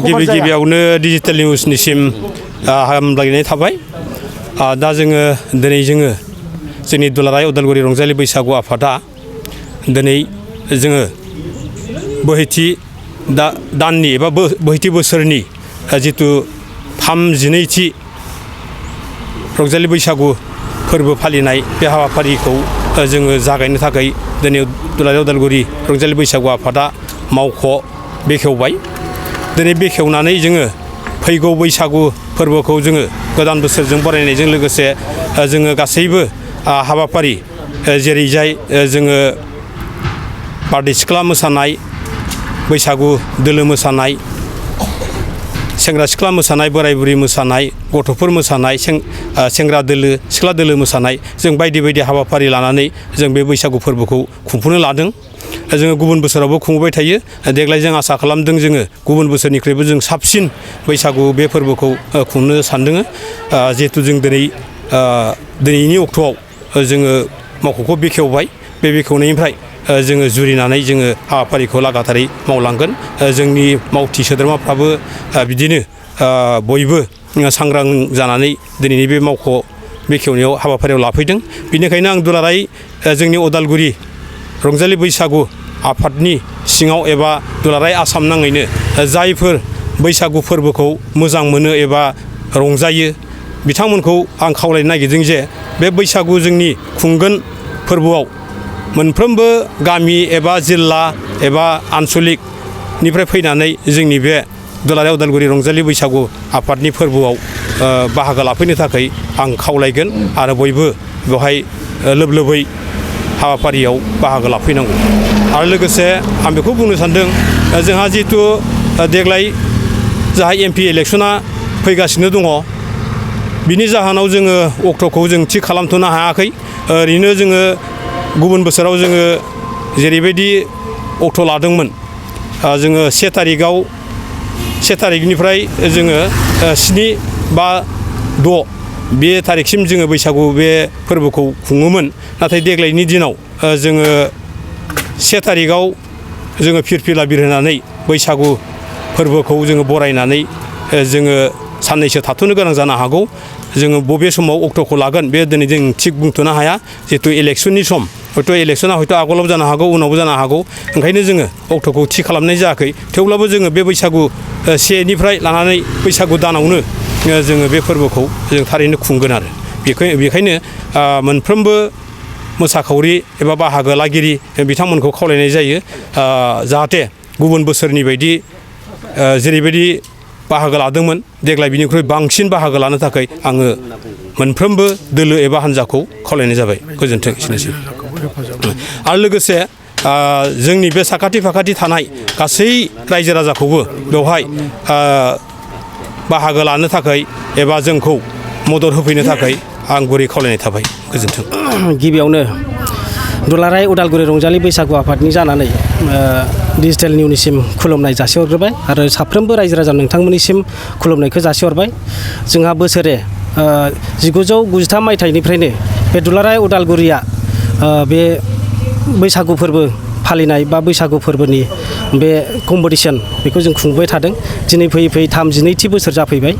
गिबियावनो डिजिटेल निउसनिसिम हामलायनाय थाबाय। दा जोङो जोंनि दुलाराय उदालगुरि रंजालि बैसागु आफादा दिनै जोङो बोहैथि दाननि एबा बोहैथि बोसोरनि जिथु 32थि रंजालि बैसागु फोरबो फालिनाय बे हाबाफारिखौ जोङो जागायनो थाखाय दिनै दुलाराय उदालगुरि रंजालि बैसागु आफादा मावख' बेखेवबाय। दिनै बेखेवनानै जोङो फैगौ बैसागु फोरबोखौ जोङो गोदान बोसोरजों बरायनायजों लोगोसे जोङो गासैबो हाबाफारि जेरैजाय जोङो बारदै सिख्ला मोसानाय, बैसागु दोलो मोसानाय, सेंग्रा सिख्ला मोसानाय, बोराय बुरि मोसानाय, गथ'फोर मोसानाय, सेंग्रा दोलो सिख्ला दोलो मोसानाय, जों बायदि बायदि हाबाफारि लानानै जों बे बैसागु फोरबोखौ खुंफुंनो लादों। जोङो गुबुन बोसोरावबो खुंबाय थायो। देग्लाय जों आसा खालामदों जोङो गुबुन बोसोरनिख्रुइबो जों साबसिन बैसागु बे फोरबोखौ खुंनो सानदों। जिहेथु जों दिनैनि अक्ट'आव जोङो मावख'खौ बेखेवबाय। बे बेखेवनायनिफ्राय जोङो जुरिनानै जोङो हाबाफारिखौ लागातारै मावलांगोन। जोंनि मावथि सोद्रोमाफ्राबो बिदिनो बयबो सांग्रां जानानै दिनैनि बे मावख' बेखेवनायाव हाबाफारियाव लाफैदों। बेनिखायनो आं दुलाराय जोंनि उदालगुरि रंजालि बैसागु आफादनि सिङाव एबा दुलाराय आसाम नाङैनो जायफोर बैसागु फोरबोखौ मोजां मोनो एबा रंजायो बिथांमोनखौ आं खावलायनो नागिरदों जे बे बैसागु जोंनि खुंगोन फोरबोआव मोनफ्रोमबो गामि एबा जिल्ला एबा आनसलिकनिफ्राय फैनानै जोंनि बे दुलाराय उदालगुरि रंजालि बैसागु आफादनि फोरबोआव बाहागो लाफैनो थाखाय आं खावलायगोन आरो बयबो बेवहाय लोब लोबै हाबाफारियाव बाहागो लाफैनांगौ। आरो लोगोसे आं बेखौ बुंनो सानदों जोंहा जिहेथु देग्लाय जोंहा MP इलेक्सना फैगासिनो दङ। बिनि जाहोनाव जोङो अक्ट'खौ जों थि खालामथ'नो हायाखै। ओरैनो जोङो गुबुन बोसोराव जोङो जेरैबायदि अक्ट' लादोंमोन जोङो 1 थारिखनिफ्राय जोङो 7 बा 6 बे थारिखसिम जोङो बैसागु बे फोरबोखौ खुङोमोन। नाथाय देग्लायनि दिनाव जोङो 1 थारिखआव जोङो फिरफिला बिरहोनानै बैसागु फोरबोखौ जोङो बरायनानै जोङो साननैसो थाथ'नो गोनां जानो हागौ। जोङो बबे समाव अक्ट'खौ लागोन बे दिनै जों थिग बुंथ'नो हाया। जिहेतु इलेक्सननि सम इलेक्सना आगोलाव जानो हागौ उनावबो जानो हागौ। ओंखायनो जोङो अक्ट'खौ थि खालामनाय जायाखै। थेवब्लाबो जोङो बे बैसागु 1निफ्राय लानानै बैसागु दानावनो जोङो बे फोरबोखौ जों थारैनो खुंगोन। आरो बेखायनो मोनफ्रोमबो मोसाखावरि एबा बाहागो लागिरि बिथांमोनखौ खावलायनाय जायो जाहाथे गुबुन बोसोरनि बायदि जेरैबायदि बाहागो लादोंमोन देग्लाय बिनिख्रुइ बांसिन बाहागो लानो थाखाय आङो मोनफ्रोमबो दोलो एबा हान्जाखौ खावलायनाय जाबाय। गोजोन्थों। एसेनोसै। आरो लोगोसे जोंनि बे साखाथि फाखाथि थानाय गासै रायजो राजाखौबो बेवहाय बाहागो लानो थाखाय एबा जोंखौ मदद होफैनो थाखाय आं गुरै खावलायनाय थाबाय। गोजोन्थों। गिबियावनो दुलाराय उदालगुरि रंजालि बैसागु आफादनि जानानै डिजिटेल निउसनिसिम खुलुमनाय जासिहरग्रोबाय आरो साफ्रोमबो रायजो राजा नोंथांमोननिसिम खुलुमनायखौ जासिहरबाय। जोंहा बोसोरे 1993 मायथाइनिफ्रायनो बे दुलाराय उदालगुरिया बे बैसागु फोरबो फालिनाय बा बैसागु फोरबोनि बे कम्पिटिसन बेखौ जों खुंबाय थादों। दिनै फैयै 32थि बोसोर जाफैबाय।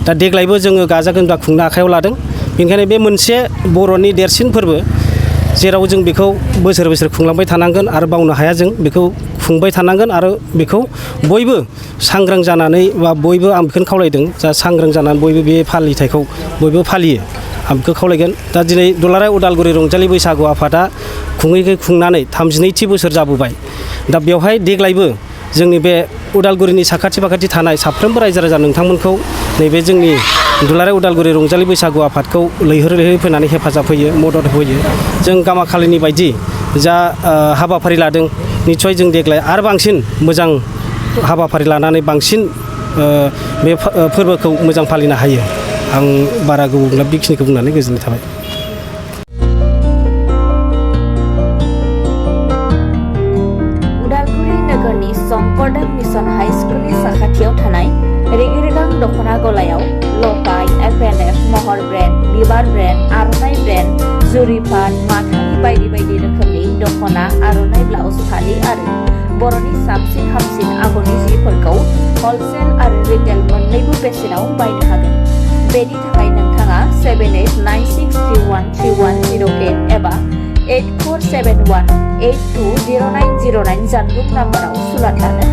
दा देग्लायबो जोङो गाजा गोमजा खुंनो आखायाव लादों। बेनिखायनो बे मोनसे बर'नि देरसिन फोरबो जेराव जों बेखौ बोसोर बोसोर खुंलांबाय थानांगोन आरो बावनो हाया। जों बेखौ खुंबाय थानांगोन आरो बेखौ बयबो सांग्रां जानानै बा बयबो आं बेखौनो खावलायदों जा सांग्रां जानानै बयबो बे फालिथायखौ बयबो फालियो आं बेखौ खावलायगोन। दा दिनै दुलाराय उदालगुरि रंजालि बैसागु आफादा खुंनानै 32थि बोसोर जाबोबाय। दा बेवहाय देग्लायबो जोंनि बे उदालगुरिनि साखाथि फाखाथि थानाय साफ्रोमबो रायजो राजा नोंथांमोनखौ नैबे जोंनि दुलाराय उदालगुरि रंजालि बैसागु आफादखौ लैहोर लैहोर फैनानै हेफाजाब होयो, मदद होयो। जों गामाखालिनि बायदि जा हाबाफारि लादों निस्सय जों देग्लाय आरो बांसिन मोजां हाबाफारि लानानै बांसिन बे फोरबोखौ मोजां फालिनो हायो। आं बारा गोबाव बेखिनिखौ बुंनानै गोजोननाय थाबाय। उदालगुरि नोगोरनि शंकरदेव मिशन हाई स्कुलनि साखाथियाव थानाय रेगे-रेगां दख'ना गलायाव लफाय, FNF, महर ब्रेन्ड, बिबार ब्रेन्ड, आर'नाइ ब्रेन्ड, जुरि पाट, माथानि बायदि बायदि रोखोमनि दख'ना, आर'नाइ ब्लाउस, फालि आरो बर'नि साबसिन हामसिन आगरनि जिफोरखौ हलसेल आरो रिटेल मोन्नैबो बेसेनाव बायनो हागोन। बेनि थाखाय नोंथाङा 7896313108 एबा 8471820909 जानबुं नाम्बाराव सुलाद लानो